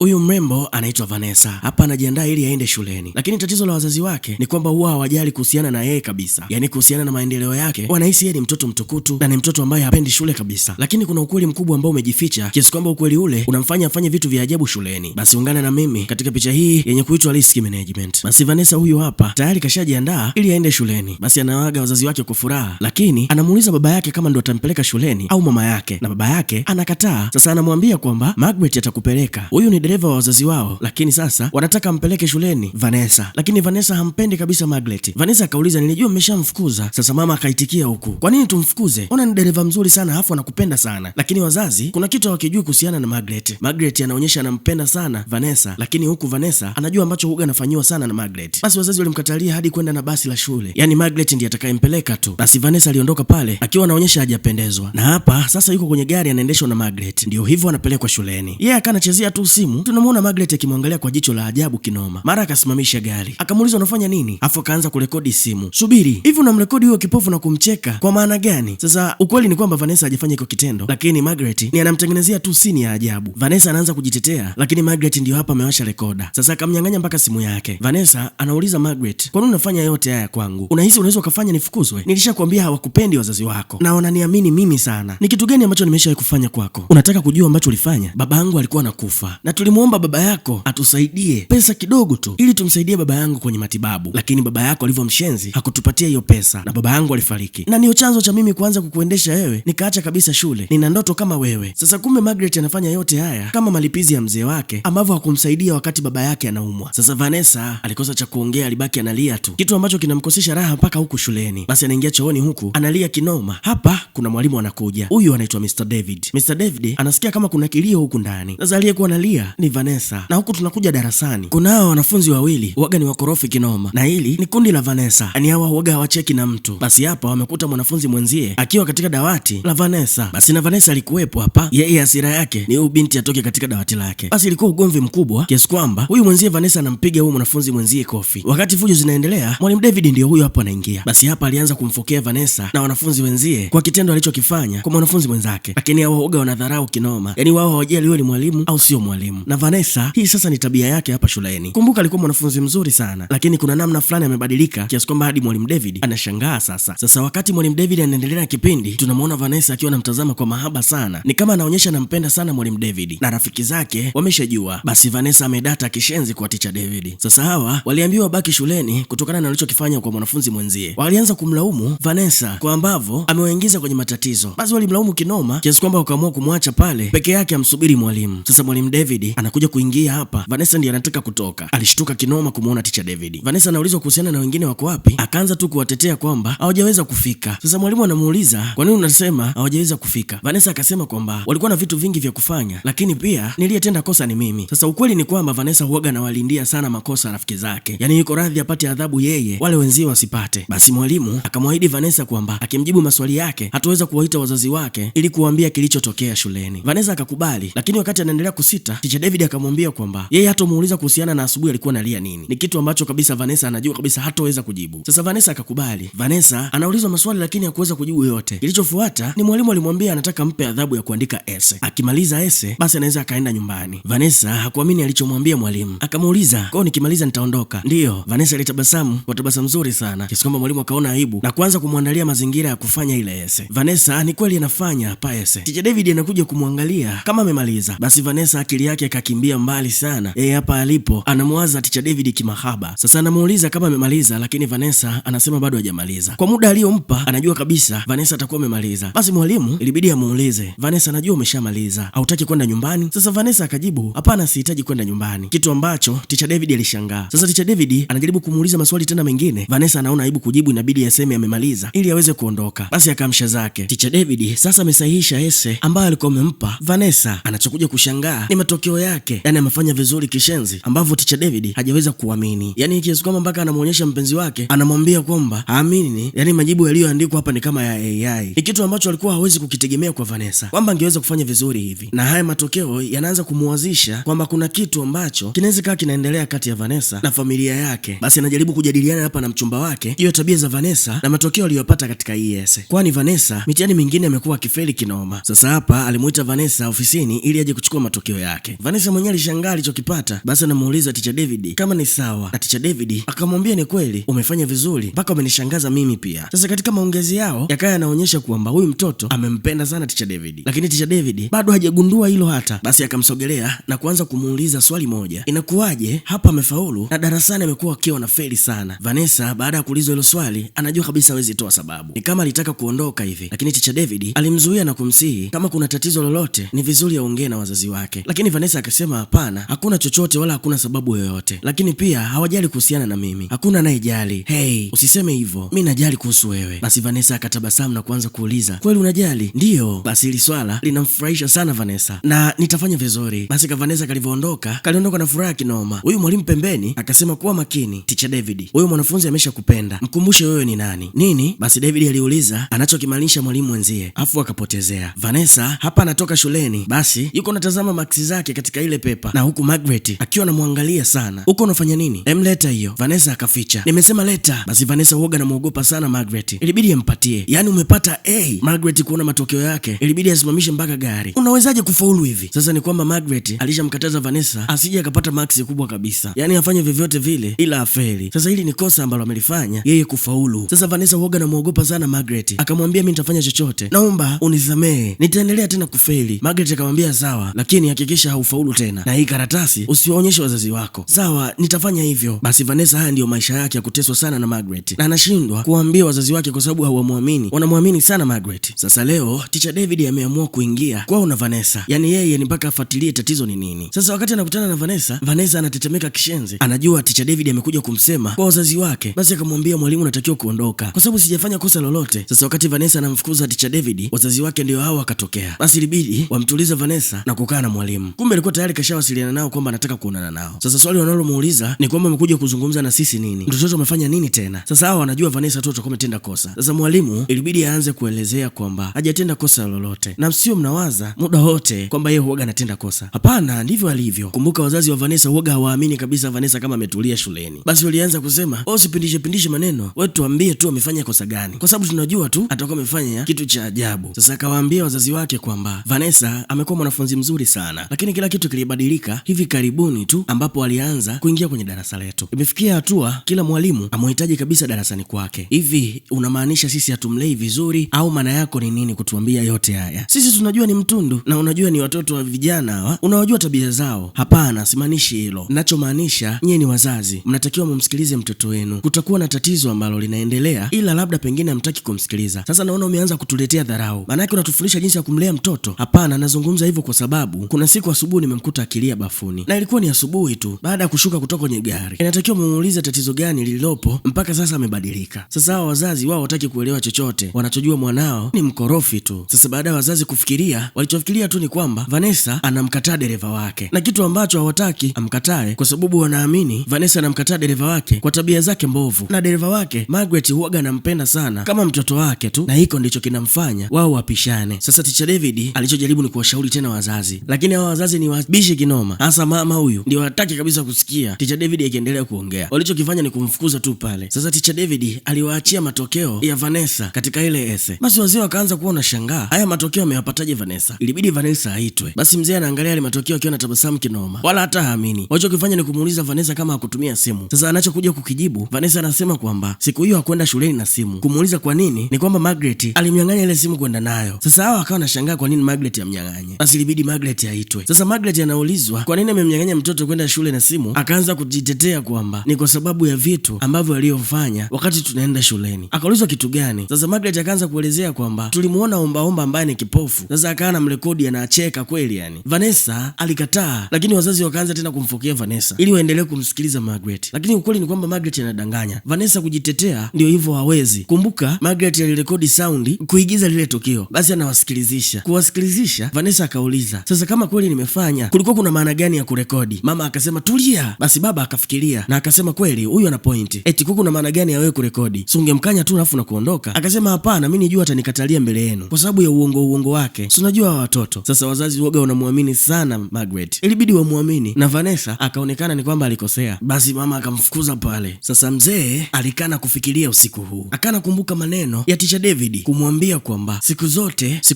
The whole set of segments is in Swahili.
Huyu mrembo anaitwa Vanessa. Hapa anajiandaa ili aende shuleni, lakini tatizo la wazazi wake ni kwamba huwa hawajali kuhusiana na yeye kabisa, yaani kuhusiana na maendeleo yake. Wanahisi yeye ni mtoto mtukutu na ni mtoto ambaye hapendi shule kabisa, lakini kuna ukweli mkubwa ambao umejificha kiasi kwamba ukweli ule unamfanya afanye vitu vya ajabu shuleni. Basi ungana na mimi katika picha hii yenye kuitwa Risk Management. Basi Vanessa huyu hapa tayari kashajiandaa ili aende shuleni. Basi anawaaga wazazi wake kwa furaha, lakini anamuuliza baba yake kama ndo atampeleka shuleni au mama yake, na baba yake anakataa. Sasa anamwambia kwamba Margaret atakupeleka. Huyu ni dereva wa wazazi wao, lakini sasa wanataka ampeleke shuleni Vanessa, lakini Vanessa hampendi kabisa Margaret. Vanessa akauliza, nilijua mmeshamfukuza. Sasa mama akaitikia huku, kwa nini tumfukuze? Ona ni dereva mzuri sana, afu anakupenda sana. Lakini wazazi kuna kitu hawakijui kuhusiana na Margaret. Margaret anaonyesha anampenda sana Vanessa, lakini huku Vanessa anajua ambacho huga anafanyiwa sana na Margaret. Basi wazazi walimkatalia hadi kwenda na basi la shule, yaani Margaret ndiye atakayempeleka tu. Basi Vanessa aliondoka pale akiwa anaonyesha hajapendezwa, na hapa sasa yuko kwenye gari anaendeshwa na Margaret, ndio hivyo anapelekwa shuleni. Yeye yeah, akanachezea tu simu, tunamuona Margaret akimwangalia kwa jicho la ajabu kinoma. Mara akasimamisha gari akamuuliza unafanya nini, afu akaanza kurekodi simu. Subiri, hivi unamrekodi huyo kipofu na kumcheka kwa maana gani? Sasa ukweli ni kwamba Vanessa hajafanya hiko kitendo, lakini Margaret ni anamtengenezea tu sini ya ajabu. Vanessa anaanza kujitetea, lakini Margaret ndio hapa amewasha rekoda. Sasa akamnyang'anya mpaka simu yake. Vanessa anauliza Margaret, kwa nini unafanya yote haya kwangu? Unahisi unaweza ukafanya nifukuzwe? Nilishakwambia hawakupendi wazazi wako na wananiamini mimi sana. Ni kitu gani ambacho nimeshawahi kufanya kwako? Unataka kujua ambacho ulifanya? Baba yangu alikuwa anakufa na tulimuomba baba yako atusaidie pesa kidogo tu ili tumsaidie baba yangu kwenye matibabu, lakini baba yako alivyo mshenzi hakutupatia hiyo pesa na baba yangu alifariki, na ndiyo chanzo cha mimi kuanza kukuendesha wewe, nikaacha kabisa shule. Nina ndoto kama wewe. Sasa kumbe Margaret anafanya yote haya kama malipizi ya mzee wake ambavyo hakumsaidia wakati baba yake anaumwa. Sasa Vanessa alikosa cha kuongea, alibaki analia tu, kitu ambacho kinamkosesha raha mpaka huku shuleni. Basi anaingia chooni huku analia kinoma. Hapa kuna mwalimu anakuja, huyu anaitwa Mr. David. Mr. David anasikia kama kuna kilio huku ndani. Sasa aliyekuwa analia ni Vanessa, na huku tunakuja darasani, kuna hawa wanafunzi wawili waga ni wakorofi kinoma, na hili ni kundi la Vanessa, yaani hawa waga hawacheki na mtu. Basi hapa wamekuta mwanafunzi mwenzie akiwa katika dawati la Vanessa. Basi na Vanessa alikuwepo hapa, yeye hasira yake ni huyu binti atoke katika dawati lake. Basi ilikuwa ugomvi mkubwa kiasi kwamba huyu mwenzie Vanessa anampiga huyu mwanafunzi mwenzie kofi. Wakati fujo zinaendelea, mwalimu David ndio huyo hapo anaingia. Basi hapa alianza kumfokea Vanessa na wanafunzi wenzie kwa kitendo alichokifanya kwa mwanafunzi mwenzake, lakini hao waoga wanadharau kinoma, yaani wao hawajali huyo ni mwalimu au sio mwalimu. Na Vanessa hii sasa ni tabia yake hapa shuleni. Kumbuka alikuwa mwanafunzi mzuri sana, lakini kuna namna fulani amebadilika kiasi kwamba hadi mwalimu David anashangaa sasa. Sasa wakati mwalimu David anaendelea na kipindi, tunamuona Vanessa akiwa anamtazama kwa mahaba sana, ni kama anaonyesha anampenda sana mwalimu David na rafiki zake wameshajua. Basi Vanessa amedata kishenzi kwa ticha David. Sasa hawa waliambiwa baki shuleni kutokana na alichokifanya kwa mwanafunzi mwenzie. Walianza kumlaumu Vanessa kwa ambavyo amewaingiza kwenye matatizo. Basi walimlaumu kinoma kiasi kwamba wakaamua kumwacha pale peke yake amsubiri mwalimu. Sasa mwalimu David anakuja kuingia hapa, Vanessa ndiye anataka kutoka. Alishtuka kinoma kumuona ticha David. Vanessa anaulizwa kuhusiana na wengine wako wapi, akaanza tu kuwatetea kwamba hawajaweza kufika. Sasa mwalimu anamuuliza kwa nini unasema hawajaweza kufika? Vanessa akasema kwamba walikuwa na vitu vingi vya kufanya, lakini pia niliyetenda kosa ni mimi. Sasa ukweli ni kwamba Vanessa huwaga anawalindia sana makosa rafiki zake, yaani yuko radhi apate adhabu yeye, wale wenzio wasipate. Basi mwalimu akamwahidi Vanessa kwamba akimjibu maswali yake hataweza kuwaita wazazi wake ili kuwaambia kilichotokea shuleni. Vanessa akakubali, lakini wakati anaendelea kusita, ticha David akamwambia kwamba yeye hatomuuliza kuhusiana na asubuhi alikuwa analia nini. Ni kitu ambacho kabisa Vanessa anajua kabisa hatoweza kujibu. Sasa Vanessa akakubali. Vanessa anaulizwa maswali lakini hakuweza kujibu yote. Kilichofuata ni mwalimu alimwambia anataka mpe adhabu ya kuandika ese. Akimaliza ese basi anaweza akaenda nyumbani. Vanessa hakuamini alichomwambia mwalimu, akamuuliza kwao, nikimaliza nitaondoka? Ndiyo. Vanessa alitabasamu kwa tabasamu zuri sana kiasi kwamba mwalimu akaona aibu na kuanza kumwandalia mazingira ya kufanya ile ese. Vanessa ni kweli anafanya hapa ese. Ticha David anakuja kumwangalia kama amemaliza. Basi Vanessa akili yake akakimbia mbali sana. Yeye hapa alipo anamwaza Ticha David kimahaba. Sasa anamuuliza kama amemaliza, lakini Vanessa anasema bado hajamaliza. Kwa muda aliyompa anajua kabisa Vanessa atakuwa amemaliza. Basi mwalimu ilibidi amuulize Vanessa, najua umeshamaliza, hautaki kwenda nyumbani? Sasa Vanessa akajibu hapana, sihitaji kwenda nyumbani, kitu ambacho Ticha David alishangaa. Sasa Ticha David anajaribu kumuuliza maswali tena mengine, Vanessa anaona aibu kujibu, inabidi aseme amemaliza ili aweze kuondoka. Basi akamsha zake. Ticha David sasa amesahihisha ese ambayo alikuwa amempa Vanessa. Anachokuja kushangaa ni matokeo yake, yani amefanya vizuri kishenzi ambavyo Ticha David hajaweza kuamini, yani kiasi kwamba mpaka anamuonyesha mpenzi wake, anamwambia kwamba haamini, yani majibu yaliyoandikwa hapa ni kama ya AI. Ni kitu ambacho alikuwa hawezi kukitegemea kwa Vanessa kwamba angeweza kufanya vizuri hivi, na haya matokeo yanaanza kumuwazisha kwamba kuna kitu ambacho kinaweza kaa kinaendelea kati ya Vanessa na familia yake. Basi anajaribu kujadiliana hapa na mchumba wake juu ya tabia za Vanessa na matokeo aliyopata katika ES, kwani Vanessa mitihani mingine amekuwa akifeli kinoma. Sasa hapa alimuita Vanessa ofisini ili aje kuchukua matokeo yake. Vanessa Vanessa mwenyewe alishangaa alichokipata. Basi anamuuliza Teacher David kama ni sawa, na Teacher David akamwambia ni kweli umefanya vizuri, mpaka umenishangaza mimi pia. Sasa katika maongezi yao yakaya yanaonyesha kwamba huyu mtoto amempenda sana Teacher David, lakini Teacher David bado hajagundua hilo hata. Basi akamsogelea na kuanza kumuuliza swali moja, inakuwaje hapa amefaulu na darasani amekuwa akiwa na feli sana? Vanessa baada ya kuulizwa hilo swali anajua kabisa hawezi toa sababu, ni kama alitaka kuondoka hivi, lakini Teacher David alimzuia na kumsihi kama kuna tatizo lolote ni vizuri aongee na wazazi wake, lakini Vanessa akasema hapana, hakuna chochote wala hakuna sababu yoyote, lakini pia hawajali kuhusiana na mimi, hakuna anayejali. Hey, usiseme hivyo, mi najali kuhusu wewe. Basi Vanessa akatabasamu na kuanza kuuliza, kweli unajali? Ndiyo. Basi hili swala linamfurahisha sana Vanessa na nitafanya vizuri. Basi ka Vanessa kalivyoondoka, kaliondoka na furaha kinoma. Huyu mwalimu pembeni akasema, kuwa makini Teacher David, huyu mwanafunzi ameshakupenda, mkumbushe wewe ni nani nini. Basi David aliuliza anachokimaanisha mwalimu mwenzie, afu akapotezea. Vanessa hapa anatoka shuleni, basi yuko anatazama maksi zake katika ile pepa, na huku Margaret akiwa anamwangalia sana, huko unafanya nini? Emleta hiyo. Vanessa akaficha, nimesema leta. Basi Vanessa huoga namuogopa sana Margaret, ilibidi ampatie. Yaani umepata A. Margaret kuona matokeo yake ilibidi asimamishe mpaka gari. Unawezaje kufaulu hivi? Sasa ni kwamba Margaret alishamkataza Vanessa asije akapata maksi kubwa kabisa, yaani afanye vyovyote vile ila afeli. Sasa hili ni kosa ambalo amelifanya yeye kufaulu. Sasa Vanessa huoga namuogopa sana Margaret, akamwambia mimi nitafanya chochote, naomba unisamehe, nitaendelea tena kufeli. Margaret akamwambia sawa, lakini hakikisha haufaulu tena, na hii karatasi usiwaonyeshe wazazi wako. Sawa, nitafanya hivyo. Basi Vanessa, haya ndiyo maisha yake ya kuteswa sana na Margaret, na anashindwa kuwaambia wazazi wake kwa sababu hawamwamini, wanamwamini sana Margaret. Sasa leo Teacher David ameamua kuingia kwao na Vanessa, yaani yeye ni mpaka afuatilie tatizo ni nini. Sasa wakati anakutana na Vanessa, Vanessa anatetemeka kishenzi, anajua Teacher David amekuja kumsema kwa wazazi wake. Basi akamwambia mwalimu, natakiwa kuondoka kwa sababu sijafanya kosa lolote. Sasa wakati Vanessa anamfukuza Teacher David, wazazi wake ndio hao wakatokea. Basi ilibidi wamtulize Vanessa na kukaa na mwalimu. Kumbe alikuwa tayari kashawasiliana nao kwamba anataka kuonana nao. Sasa swali wanalomuuliza ni kwamba amekuja kuzungumza na sisi nini? Mtoto wetu amefanya nini tena? Sasa hao wanajua Vanessa tu atakuwa ametenda kosa. Sasa mwalimu ilibidi aanze kuelezea kwamba hajatenda kosa lolote, na sio mnawaza muda wote kwamba yeye huaga anatenda kosa. Hapana, ndivyo alivyo. Kumbuka wazazi wa Vanessa huaga hawaamini kabisa Vanessa kama ametulia shuleni. Basi walianza kusema, usipindishe pindishe maneno, wewe tuambie tu amefanya kosa gani, kwa sababu tunajua tu atakuwa amefanya kitu cha ajabu. Sasa akawaambia wazazi wake kwamba Vanessa amekuwa mwanafunzi mzuri sana, lakini kila kitu kilibadilika hivi karibuni tu ambapo alianza kuingia kwenye darasa letu. Imefikia hatua kila mwalimu amuhitaji kabisa darasani kwake. Hivi unamaanisha sisi hatumlei vizuri au maana yako ni nini kutuambia yote haya? Sisi tunajua ni mtundu na unajua ni watoto wa vijana hawa, unawajua tabia zao. Hapana, simaanishi hilo. Ninachomaanisha nyie ni wazazi, mnatakiwa mumsikilize mtoto wenu. Kutakuwa na tatizo ambalo linaendelea, ila labda pengine hamtaki kumsikiliza. Sasa naona umeanza kutuletea dharau, maanake unatufundisha jinsi ya kumlea mtoto. Hapana, nazungumza hivyo kwa sababu kuna siku asubuhi nimemkuta akilia bafuni, na ilikuwa ni asubuhi tu baada ya kushuka kutoka kwenye gari. Inatakiwa mumuulize tatizo gani lililopo mpaka sasa amebadilika. Sasa hawa wazazi wao wataki kuelewa chochote, wanachojua mwanao ni mkorofi tu. Sasa baada ya wazazi kufikiria, walichofikiria tu ni kwamba Vanessa anamkataa dereva wake, na kitu ambacho hawataki amkatae kwa sababu wanaamini Vanessa anamkataa dereva wake kwa tabia zake mbovu, na dereva wake Margaret huwaga anampenda sana kama mtoto wake tu, na hiko ndicho kinamfanya wao wapishane. Sasa Teacher David alichojaribu ni kuwashauri tena wazazi, lakini hawa wazazi ni wabishi kinoma, hasa mama huyu ndio hataki kabisa kusikia Teacher David akiendelea kuongea. Walichokifanya ni kumfukuza tu pale. Sasa Teacher David aliwaachia matokeo ya Vanessa katika ile ese. Basi wazee wakaanza kuwa wanashangaa, haya matokeo ameyapataje Vanessa? Ilibidi Vanessa aitwe. Basi mzee anaangalia yale matokeo akiwa na tabasamu kinoma, wala hata haamini. Walichokifanya ni kumuuliza Vanessa kama hakutumia simu. Sasa anachokuja kukijibu, Vanessa anasema kwamba siku hiyo hakwenda shuleni na simu. Kumuuliza kwa nini, ni kwamba Margaret alimnyang'anya ile simu kwenda nayo. Sasa hawa akawa anashangaa kwa nini Margaret amnyang'anye. Basi ilibidi Margaret aitwe. Sasa Margaret anaulizwa kwa nini amemnyang'anya mtoto kwenda shule na simu, akaanza kujitetea kwamba ni kwa sababu ya vitu ambavyo aliyofanya wakati tunaenda shuleni. Akaulizwa kitu gani? Sasa Margaret akaanza kuelezea kwamba tulimuona ombaomba ambaye ni kipofu. Sasa akawa anamrekodi anacheka kweli yani. Vanessa alikataa, lakini wazazi wakaanza tena kumfokea Vanessa ili waendelee kumsikiliza Margaret. Lakini ukweli ni kwamba Margaret anadanganya. Vanessa kujitetea ndio hivyo hawezi. Kumbuka Margaret alirekodi saundi kuigiza lile tukio, basi anawasikilizisha. Kuwasikilizisha, Vanessa akauliza, sasa kama kweli nimefanya, kulikuwa kuna maana gani ya kurekodi? Mama akasema tulia. Basi baba akafikiria na akasema kweli huyu ana pointi, eti kuna maana gani ya wewe kurekodi? Si ungemkanya tu alafu na kuondoka? Akasema hapana, mimi nijua atanikatalia mbele yenu kwa sababu ya uongo wake, si unajua watoto. Sasa wazazi woga wanamwamini sana Margaret, ilibidi wamwamini, na Vanessa akaonekana ni kwamba alikosea. Basi mama akamfukuza pale. Sasa mzee alikana kufikiria usiku huu, akana kumbuka maneno ya Teacher David kumwambia kwamba siku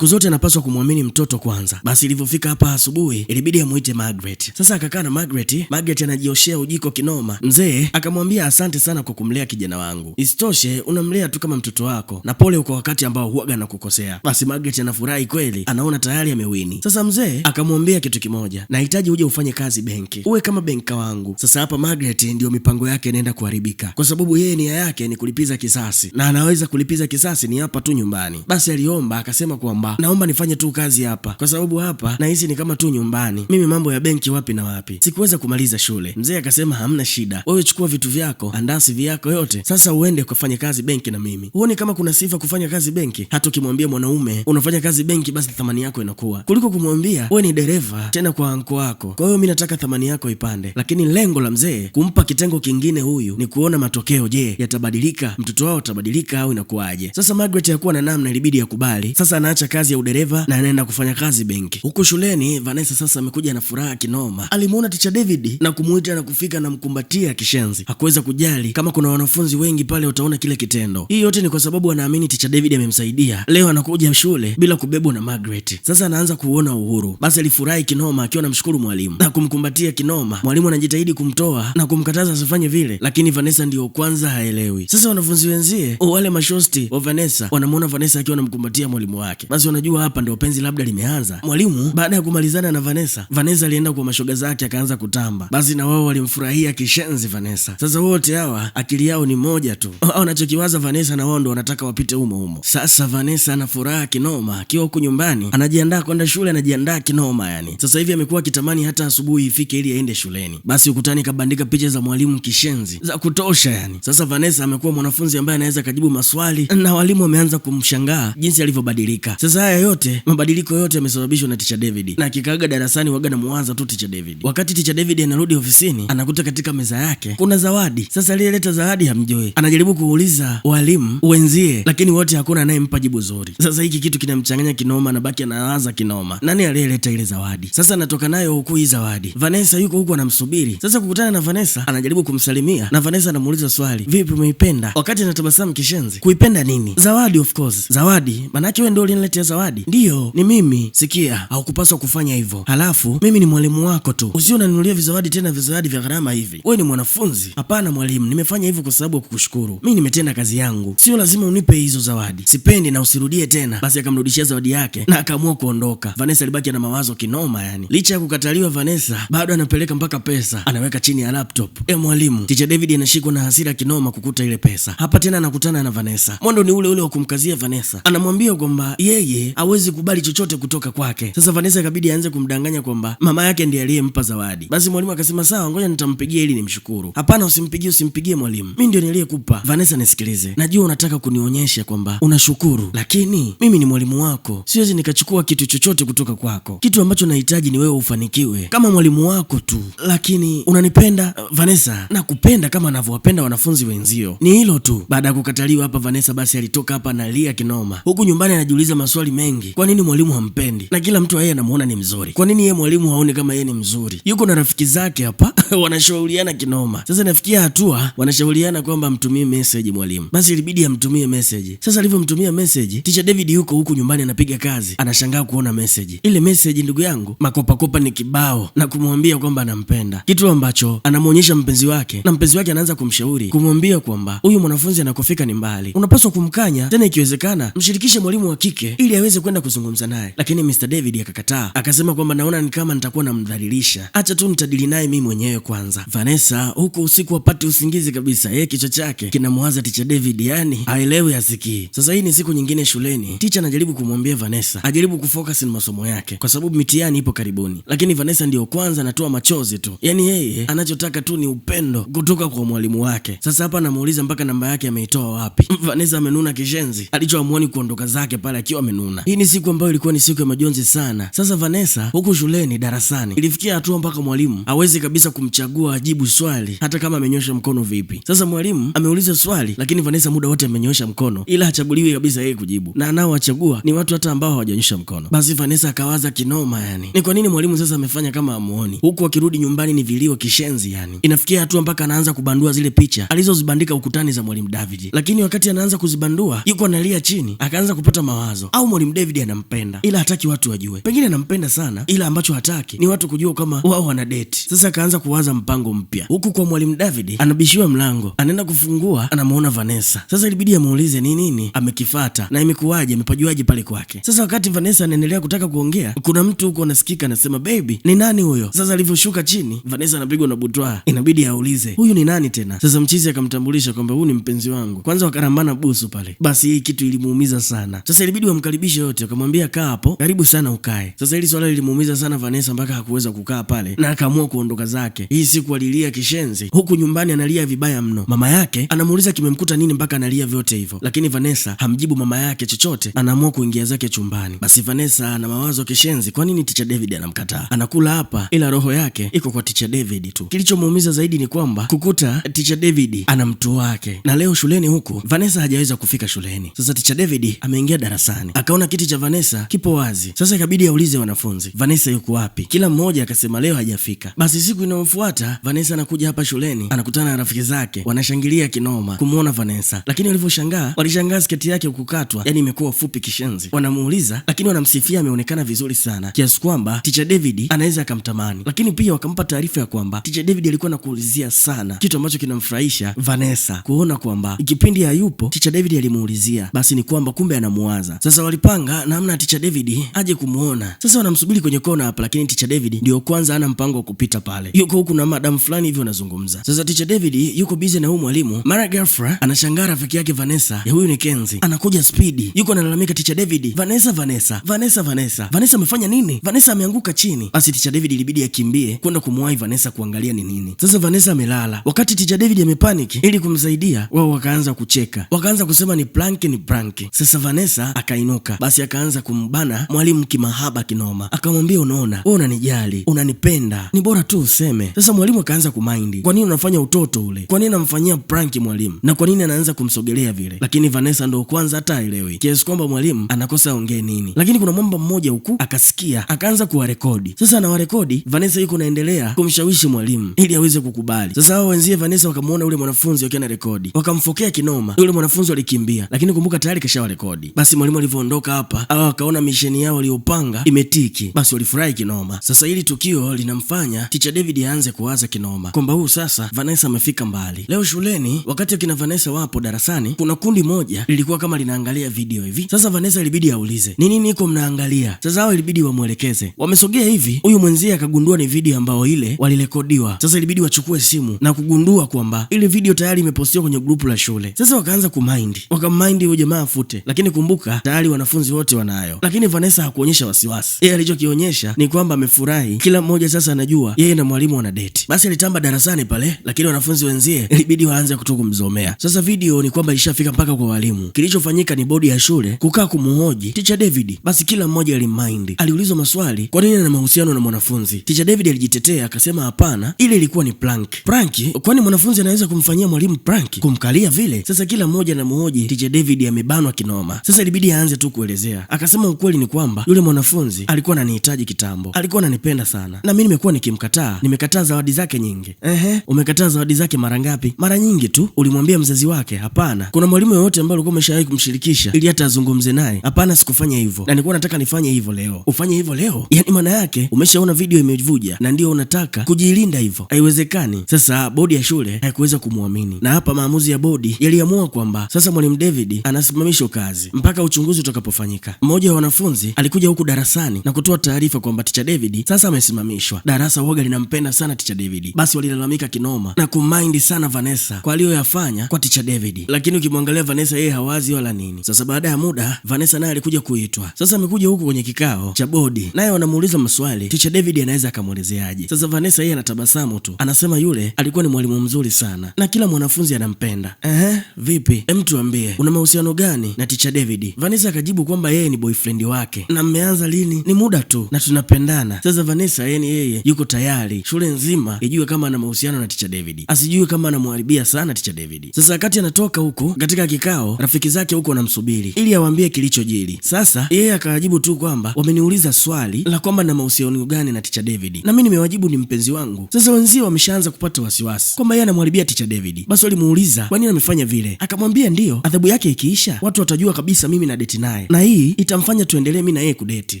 zote anapaswa kumwamini mtoto kwanza. Basi ilivyofika hapa asubuhi, ilibidi Ilibidi amuite Margaret. Sasa akakaa na Margaret. Margaret anajioshea ujiko kinoma. Mzee akamwambia asante sana kwa kumlea kijana wangu, isitoshe unamlea tu kama mtoto wako, na pole kwa wakati ambao huaga na kukosea. Basi Margaret anafurahi kweli, anaona tayari amewini. Sasa mzee akamwambia kitu kimoja, nahitaji uje ufanye kazi benki, uwe kama benka wangu. Sasa hapa Margaret ndio mipango yake inaenda kuharibika, kwa sababu yeye nia yake ni kulipiza kisasi, na anaweza kulipiza kisasi ni hapa tu nyumbani. Basi aliomba akasema kwamba naomba nifanye tu kazi hapa, kwa sababu hapa nahisi ni kama tu nyumbani, mimi mambo ya benki wapi na wapi, sikuweza kumaliza shule. Mzee akasema hamna shida, wewe chukua vitu vyako, andaa CV yako yote, sasa uende ukafanye kazi benki na mimi. Huoni kama kuna sifa kufanya kazi benki? Hata ukimwambia mwanaume unafanya kazi benki, basi thamani yako inakuwa kuliko kumwambia wewe ni dereva tena kwa anko wako. Kwa hiyo mimi nataka thamani yako ipande. Lakini lengo la mzee kumpa kitengo kingine huyu ni kuona matokeo. Je, yatabadilika? Mtoto wao atabadilika au inakuwaje? Sasa Margaret hakuwa na namna, ilibidi akubali. Sasa anaacha kazi ya udereva na anaenda kufanya kazi benki. Huku shuleni Vanessa sasa amekuja na furaha kinoma. Alimuona Teacher David na kumuita na kufika na mkumbatia kishenzi. Hakuweza kujali kama kuna wanafunzi wengi pale utaona kile kitendo. Hii yote ni kwa sababu anaamini Teacher David amemsaidia. Leo anakuja shule bila kubebwa na Margaret. Sasa anaanza kuona uhuru. Basi alifurahi kinoma akiwa anamshukuru mwalimu na kumkumbatia kinoma. Mwalimu anajitahidi kumtoa na kumkataza asifanye vile, lakini Vanessa ndio kwanza haelewi. Sasa wanafunzi wenzie wale mashosti wa Vanessa wanamuona Vanessa akiwa anamkumbatia mwalimu wake, basi wanajua hapa ndio penzi labda limeanza. Mwalimu baada ya kumalizana na Vanessa, Vanessa alienda kwa mashoga zake akaanza kutamba, basi na wao walimfurahia kishenzi Vanessa. Sasa wote hawa akili yao ni moja tu, wanachokiwaza Vanessa na wao ndo wanataka wapite humo humo. Sasa Vanessa ana furaha kinoma akiwa huku nyumbani, anajiandaa kwenda shule, anajiandaa kinoma yani. Sasa hivi amekuwa akitamani hata asubuhi ifike ili aende shuleni. Basi ukutani kabandika picha za mwalimu kishenzi za kutosha yani. Sasa Vanessa amekuwa mwanafunzi ambaye anaweza kajibu maswali na walimu wameanza kumshangaa jinsi alivyobadilika. Sasa haya yote mabadiliko yote yamesababishwa na Teacher David, na akikaaga darasani waga na muanza tu Teacher David. Wakati Teacher David anarudi ofisini, anakuta katika meza yake kuna zawadi. Sasa aliyeleta zawadi hamjui, anajaribu kuuliza walimu wenzie, lakini wote hakuna anayempa jibu zuri. Sasa hiki kitu kinamchanganya kinoma, na baki anawaza kinoma, nani aliyeleta ile zawadi? Sasa anatoka nayo huku hii zawadi, Vanessa yuko huku anamsubiri. Sasa kukutana na Vanessa, anajaribu kumsalimia na Vanessa anamuuliza swali, vipi, umeipenda? Wakati anatabasamu kishenzi, kuipenda nini? Zawadi, of course zawadi, manake wewe ndio uliniletea zawadi. Ndiyo, ni mimi. Sikia, haukupaswa kufanya hivyo, halafu mimi ni mwalimu wako tu, usio unaninunulia vizawadi tena vizawadi vya gharama hivi. Wewe ni mwanafunzi. Hapana mwalimu, nimefanya hivyo kwa sababu ya kukushukuru. Mimi nimetenda kazi yangu, sio lazima unipe hizo zawadi, sipendi na usirudie tena. Basi akamrudishia zawadi yake na akaamua kuondoka. Vanessa alibaki na mawazo kinoma yani. Licha ya kukataliwa, Vanessa bado anapeleka mpaka pesa anaweka chini ya laptop ya mwalimu. Teacher David anashikwa na hasira kinoma kukuta ile pesa. Hapa tena anakutana na Vanessa, mwendo ni ule ule wa kumkazia Vanessa, anamwambia kwamba yeye hawezi kubali chochote kutoka kwake. Sasa Vanessa ikabidi aanze kumdanganya kwamba mama yake ndiye aliyempa zawadi. Basi mwalimu akasema sawa, ngoja nitampigia ili nimshukuru. Hapana, usimpigie, usimpigie mwalimu, mimi ndio niliyekupa. Vanessa, nisikilize, najua unataka kunionyesha kwamba unashukuru, lakini mimi ni mwalimu wako, siwezi nikachukua kitu chochote kutoka kwako. Kitu ambacho nahitaji ni wewe ufanikiwe kama mwalimu wako tu, lakini unanipenda Vanessa, nakupenda kama anavyowapenda wanafunzi wenzio, ni hilo tu. Baada ya kukataliwa hapa, Vanessa basi alitoka hapa analia kinoma, huku nyumbani anajiuliza maswali mengi, kwa nini mwalimu hampendi na kila mtu yeye anamuona ni mzuri? Kwa nini yeye mwalimu haoni kama yeye ni mzuri? Yuko na rafiki zake hapa wanashauriana kinoma. Sasa nafikia hatua wanashauriana kwamba amtumie message mwalimu, basi ilibidi amtumie message. Sasa alivyomtumia message, Teacher David yuko huku nyumbani anapiga kazi, anashangaa kuona message. Ile message, ndugu yangu, makopakopa ni kibao na kumwambia kwamba anampenda, kitu ambacho anamuonyesha mpenzi wake, na mpenzi wake anaanza kumshauri kumwambia kwamba huyu mwanafunzi anakofika ni mbali, unapaswa kumkanya, tena ikiwezekana mshirikishe mwalimu wa kike ili aweze kwenda kuzungumza naye. Lakini Mr. David akakataa, akasema kwamba naona ni kama nitakuwa namdhalilisha, acha tu nitadili naye mimi mwenyewe kwanza. Vanessa huku usiku hapati usingizi kabisa, yeye kichwa chake kinamwaza Teacher David, yani haelewi asikii. Sasa hii ni siku nyingine shuleni, teacher anajaribu kumwambia Vanessa ajaribu kufocus na masomo yake kwa sababu mitihani ipo karibuni, lakini Vanessa ndiyo kwanza anatoa machozi tu, yani yeye anachotaka tu ni upendo kutoka kwa mwalimu wake. Sasa hapa anamuuliza mpaka namba yake ameitoa wapi. Vanessa amenuna kishenzi, alichoamua ni kuondoka zake pale akiwa amenuna. Hii ni siku ambayo ilikuwa ni siku ya majonzi sana. Sasa Vanessa huku shuleni darasani ilifikia hatua mpaka mwalimu hawezi kabisa kumchagua ajibu swali hata kama amenyosha mkono vipi. Sasa mwalimu ameuliza swali, lakini Vanessa muda wote amenyosha mkono, ila hachaguliwi kabisa yeye kujibu, na anaowachagua ni watu hata ambao hawajanyosha mkono. Basi Vanessa akawaza kinoma, yani ni kwa nini mwalimu sasa amefanya kama amuoni, huku akirudi nyumbani ni vilio kishenzi. Yani inafikia hatua mpaka anaanza kubandua zile picha alizozibandika ukutani za mwalimu David, lakini wakati anaanza kuzibandua yuko analia chini, akaanza kupata mawazo, au mwalimu David anampenda ila hataki watu wajue, pengine anampenda sana, ila ambacho hataki ni watu kujua kama wao wana date. Sasa akaanza kuwaza mpango mpya, huku kwa mwalimu David anabishiwa mlango, anaenda kufungua, anamuona Vanessa. Sasa ilibidi amuulize ni nini amekifata na imekuwaje, amepajuaje pale kwake. Sasa wakati Vanessa anaendelea kutaka kuongea, kuna mtu huko anasikika anasema, baby, ni nani huyo? Sasa alivyoshuka chini, Vanessa anapigwa na butwaa, inabidi aulize huyu ni nani tena. Sasa mchizi akamtambulisha kwamba huyu ni mpenzi wangu. Kwanza wakarambana busu pale, basi hii kitu ilimuumiza sana. Sasa ilibidi wamkaribishe wote, wakamwambia kaa hapo, karibu sana ukae. Sasa hili swala lilimuumiza sana Vanessa mpaka hakuweza kukaa pale na akaamua kuondoka zake. Hii siku alilia kishenzi, huku nyumbani analia vibaya mno. Mama yake anamuuliza kimemkuta nini mpaka analia vyote hivyo, lakini Vanessa hamjibu mama yake chochote, anaamua kuingia zake chumbani. Basi Vanessa ana mawazo kishenzi, kwa nini Teacher David anamkataa? Anakula hapa, ila roho yake iko kwa Teacher David tu. Kilichomuumiza zaidi ni kwamba kukuta Teacher David ana mtu wake, na leo shuleni huku Vanessa hajaweza kufika shuleni. Sasa Teacher David ameingia darasani, akaona kiti cha Vanessa kipo wazi. Sasa ikabidi aulize wanafunzi, Vanessa yuko wapi? Kila mmoja akasema leo hajafika. Basi siku inayofuata Vanessa anakuja hapa shuleni, anakutana na rafiki zake, wanashangilia kinoma kumuona Vanessa, lakini walivyoshangaa, walishangaa sketi yake kukatwa, yani imekuwa fupi kishenzi. Wanamuuliza, lakini wanamsifia ameonekana vizuri sana kiasi kwamba Teacher David anaweza akamtamani, lakini pia wakampa taarifa ya kwamba Teacher David alikuwa anakuulizia sana, kitu ambacho kinamfurahisha Vanessa kuona kwamba kipindi hayupo Teacher David alimuulizia, basi ni kwamba kumbe anamuwaza. Sasa walipanga namna Teacher David aje kumuona. Sasa wanamsubiri kwenye kona hapa, lakini Teacher David ndio kwanza ana mpango wa kupita pale, yuko huku na madam fulani hivyo wanazungumza. Sasa Teacher David yuko busy na huyu mwalimu, mara girlfriend anashangaa rafiki yake Vanessa, ya huyu ni Kenzi, anakuja spidi, yuko analalamika Teacher David, Vanessa, Vanessa, Vanessa, Vanessa, Vanessa amefanya nini? Vanessa ameanguka chini. Basi Teacher David ilibidi akimbie kwenda kumwahi Vanessa kuangalia ni nini. Sasa Vanessa amelala, wakati Teacher David amepanic ili kumsaidia, wao wakaanza kucheka, wakaanza kusema ni prank, ni prank. Sasa Vanessa akainuka, basi akaanza kumbana mwalimu kimahaba kinoma, akamwambia unaona, wewe unanijali, unanipenda, ni bora tu useme. Sasa mwalimu akaanza kumaindi, kwa nini unafanya utoto ule? Kwa nini anamfanyia prank mwalimu? Na kwa nini anaanza kumsogelea vile? Lakini Vanessa ndo kwanza hata haelewi, kiasi kwamba mwalimu anakosa aongee nini. Lakini kuna mwamba mmoja huku akasikia, akaanza kuwarekodi. Sasa anawarekodi, Vanessa yuko naendelea kumshawishi mwalimu ili aweze kukubali. Sasa hao wenzie Vanessa wakamuona yule mwanafunzi akiwa anarekodi, wakamfokea kinoma. Yule mwanafunzi alikimbia, lakini kumbuka tayari kashawarekodi. Basi mwalimu alivyoondoka hapa, hao wakaona misheni yao waliyopanga imetiki, basi walifurahi kinoma. Sasa hili tukio linamfanya Teacher David aanze kuwaza kinoma kwamba huu sasa Vanessa amefika mbali. Leo shuleni, wakati akina Vanessa wapo darasani, kuna kundi moja lilikuwa kama linaangalia video hivi. Sasa Vanessa ilibidi aulize ni nini iko mnaangalia. Sasa hao ilibidi wamwelekeze. Wamesogea hivi, huyu mwenzie akagundua ni video ambao ile walirekodiwa. Sasa ilibidi wachukue simu na kugundua kwamba ile video tayari imepostiwa kwenye grupu la shule. Sasa wakaanza kumind, wakamind huyo jamaa afute, lakini kumbuka tayari wanafunzi wote wanayo. Lakini Vanessa hakuonyesha wasiwasi, yeye alichokionyesha ni kwamba amefurahi, kila mmoja sasa anajua yeye na mwalimu wana date. Basi alitamba darasani pale, lakini wanafunzi wenzie ilibidi waanze kuto kumzomea. Sasa video ni kwamba ilishafika mpaka kwa walimu. Kilichofanyika ni bodi ya shule kukaa kumuhoji Teacher David. Basi kila mmoja alimind, aliulizwa maswali, kwa nini ana mahusiano na mwanafunzi. Teacher David alijitetea akasema hapana, ile ilikuwa ni prank. Prank? Kwani mwanafunzi anaweza kumfanyia mwalimu prank, kumkalia vile? Sasa kila mmoja anamuhoji Teacher David, amebanwa kinoma. Sasa ilibidi aanze tu kuelezea, akasema ukweli ni kwamba yule mwanafunzi alikuwa ananihitaji kitambo, alikuwa ananipenda sana, na mimi nimekuwa nikimkataa, nimekataa zawadi zake nyingi. Ehe, umekataa zawadi zake mara ngapi? Mara nyingi tu. Ulimwambia mzazi wake? Hapana. Kuna mwalimu yoyote ambaye ulikuwa umeshawahi kumshirikisha ili hata azungumze naye? Hapana, sikufanya hivyo, na nilikuwa nataka nifanye hivyo leo. Ufanye hivyo leo? Yani maana yake umeshaona video imevuja na ndio unataka kujilinda hivyo? Haiwezekani. Sasa bodi ya shule haikuweza kumwamini, na hapa maamuzi ya bodi yaliamua kwamba sasa mwalimu David anasimamishwa kazi mpaka uchunguzi utakapofanyika. Mmoja wa wanafunzi alikuja huku darasani na kutoa taarifa kwamba Teacher David sasa amesimamishwa. Darasa woga linampenda sana Teacher David. Basi walilalamika kinoma na kumind sana Vanessa kwa aliyoyafanya kwa Teacher David, lakini ukimwangalia Vanessa yeye hawazi wala nini. Sasa baada ya muda Vanessa naye alikuja kuitwa. Sasa amekuja huku kwenye kikao cha bodi, naye wanamuuliza maswali, Teacher David anaweza akamuelezeaje? Sasa Vanessa yeye anatabasamu tu, anasema yule alikuwa ni mwalimu mzuri sana na kila mwanafunzi anampenda. Ehe, vipi? Em, tuambie una mahusiano gani na Teacher David? Vanessa akajibu kwamba yeye ni boyfriend wake. Na mmeanza lini? Ni muda tu na tunapendana. Sasa Vanessa yeye yuko tayari shule nzima ijue kama ana mahusiano na Teacher David, asijue kama anamharibia sana Teacher David. Sasa wakati anatoka huko katika kikao, rafiki zake huko wanamsubiri ili awaambie kilichojiri. Sasa yeye akawajibu tu kwamba wameniuliza swali la kwamba na mahusiano gani na Teacher David, na mimi nimewajibu ni mpenzi wangu. Sasa wenzie wameshaanza kupata wasiwasi kwamba yeye anamharibia Teacher David. Basi walimuuliza kwa nini amefanya vile, akamwambia ndiyo, adhabu yake ikiisha watu watajua kabisa mimi na date naye, na hii itamfanya tuendelee mimi na yeye kudeti.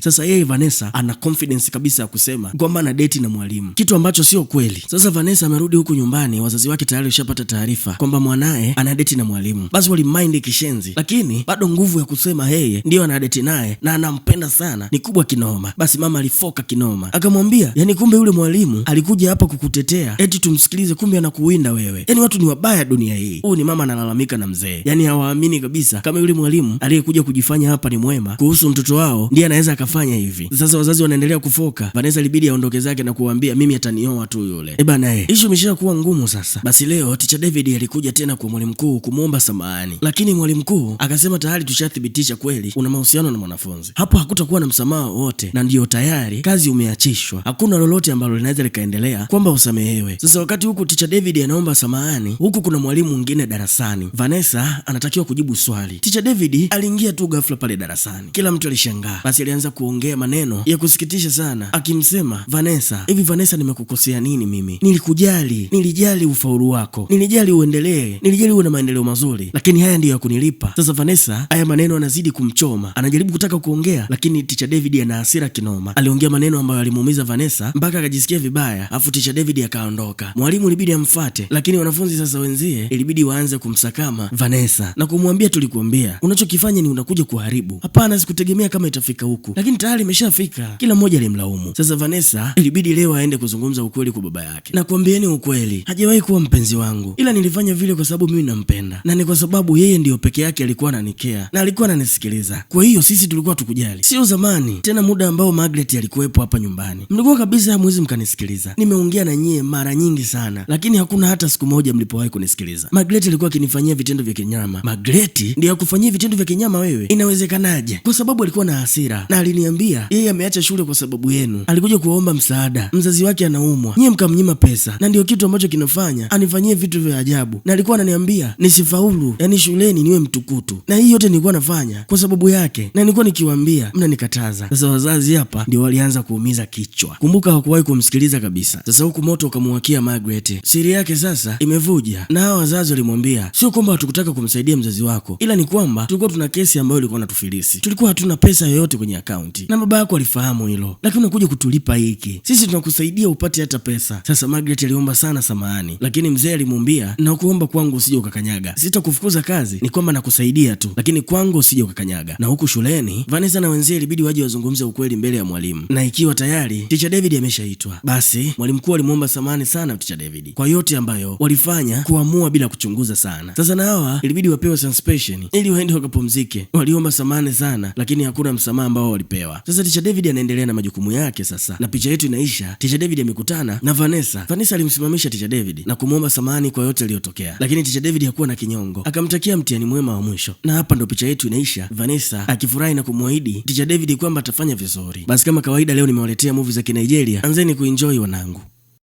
Sasa yeye Vanessa ana confidence kabisa ya kusema kwamba ana date na mwalimu, kitu ambacho sio kweli. Sasa Vanessa amerudi huku nyumbani, wazazi wake tayari washapata taarifa kwamba mwanaye ana date na mwalimu. Basi walimind kishenzi, lakini bado nguvu ya kusema yeye ndiyo ana date naye na anampenda sana ni kubwa kinoma. Basi mama alifoka kinoma, akamwambia yani, kumbe yule mwalimu alikuja hapa kukutetea eti tumsikilize, kumbe anakuwinda wewe. Yani watu ni wabaya dunia hii. Huyu ni mama analalamika na mzee, yani hawaamini kabisa kama yule mwalimu aliyekuja kujifanya hapa ni mwema kuhusu mtoto wao ndiye anaweza akafanya hivi. Sasa wazazi wanaendelea kufoka. Vanessa ilibidi aondoke zake na kuwaambia mimi atanioa tu yule. Eh bana, issue imeshakuwa ngumu sasa. Basi leo Teacher David alikuja tena kwa mwalimu mkuu kumuomba samahani, lakini mwalimu mkuu akasema tayari tushathibitisha kweli una mahusiano na mwanafunzi, hapo hakutakuwa na msamaha wowote, na ndiyo tayari kazi umeachishwa, hakuna lolote ambalo linaweza likaendelea kwamba usamehewe. Sasa wakati huku Teacher David anaomba samahani, huku kuna mwalimu mwingine darasani. Vanessa anatakiwa kujibu swali. Teacher David aliingia tu ghafla pale darasani, kila mtu alishangaa. Basi alianza kuongea maneno ya kusikitisha sana, akimsema Vanessa, hivi Vanessa, nimekukosea nini mimi? Nilikujali, nilijali ufaulu wako, nilijali uendelee, nilijali uwe na maendeleo mazuri, lakini haya ndiyo ya kunilipa. Sasa Vanessa, haya maneno anazidi kumchoma, anajaribu kutaka kuongea, lakini Teacher David ana hasira kinoma. Aliongea maneno ambayo alimuumiza Vanessa mpaka akajisikia vibaya, afu Teacher David akaondoka. Mwalimu ilibidi amfuate, lakini wanafunzi sasa wenzie ilibidi waanze kumsakama Vanessa na kumwambia, tulikuambia unachokifanya ni unakuja kuharibu. Hapana, sikutegemea kama itafika huku, lakini tayari imeshafika. Kila mmoja alimlaumu. Sasa Vanessa ilibidi leo aende kuzungumza ukweli kwa baba yake, na kuambieni ukweli, hajawahi kuwa mpenzi wangu, ila nilifanya vile kwa sababu mimi nampenda na ni kwa sababu yeye ndiyo peke yake alikuwa ananikea na alikuwa ananisikiliza. Kwa hiyo sisi tulikuwa tukujali, sio zamani tena, muda ambao Margaret alikuwepo hapa nyumbani mlikuwa kabisa hamwezi mkanisikiliza. Nimeongea na nyie mara nyingi sana, lakini hakuna hata siku moja mlipowahi kunisikiliza. Margaret alikuwa akinifanyia vitendo vya kinyama. Margaret ndiyo akufanyia vitendo vya kinyama wewe? Inawezekanaje? Kwa sababu alikuwa na hasira na aliniambia yeye ameacha shule kwa sababu yenu, alikuja kuomba msaada, mzazi wake anaumwa, nyie mkamnyima pesa, na ndio kitu ambacho kinafanya anifanyie vitu vya ajabu, na alikuwa ananiambia nisifaulu, yani shuleni niwe mtukutu, na hii yote nilikuwa nafanya kwa sababu yake, na nilikuwa nikiwaambia mnanikataza. Sasa wazazi hapa ndio walianza kuumiza kichwa. Kumbuka hawakuwahi kumsikiliza kabisa. Sasa huku moto ukamwakia Margaret, siri yake sasa imevuja, na hawa wazazi walimwambia sio kwamba hatukutaka kumsaidia mzazi wako, ila ni kwamba tulikuwa tuna kesi ambayo ilikuwa inatufilisi, tulikuwa hatuna pesa yoyote kwenye akaunti, na baba yako alifahamu hilo, lakini unakuja kutulipa hiki, sisi tunakusaidia upate hata pesa. Sasa Margaret aliomba sana samahani, lakini mzee alimwambia, nakuomba kwangu usije ukakanyaga, sitakufukuza kazi, ni kwamba nakusaidia tu, lakini kwangu usije ukakanyaga. Na huku shuleni Vanessa na wenzie ilibidi waje wazungumze ukweli mbele ya mwalimu, na ikiwa tayari Teacher David ameshaitwa, basi mwalimu mkuu alimuomba samahani sana Teacher David kwa yote ambayo walifanya kuamua bila kuchunguza sana. Sasa na hawa ilibidi wapewe suspension ili waende wakapumzike. Waliomba samahani sana, lakini hakuna msamaha ambao walipewa. Sasa Teacher David anaendelea na majukumu yake sasa, na picha yetu inaisha. Teacher David amekutana na Vanessa. Vanessa alimsimamisha Teacher David na kumuomba samahani kwa yote aliyotokea, lakini Teacher David hakuwa na kinyongo, akamtakia mtihani mwema wa mwisho. Na hapa ndo picha yetu inaisha, Vanessa akifurahi na kumwahidi Teacher David kwamba atafanya vizuri. Basi kama kawaida, leo nimewaletea movie za Kinigeria, anzeni kuenjoy wanangu.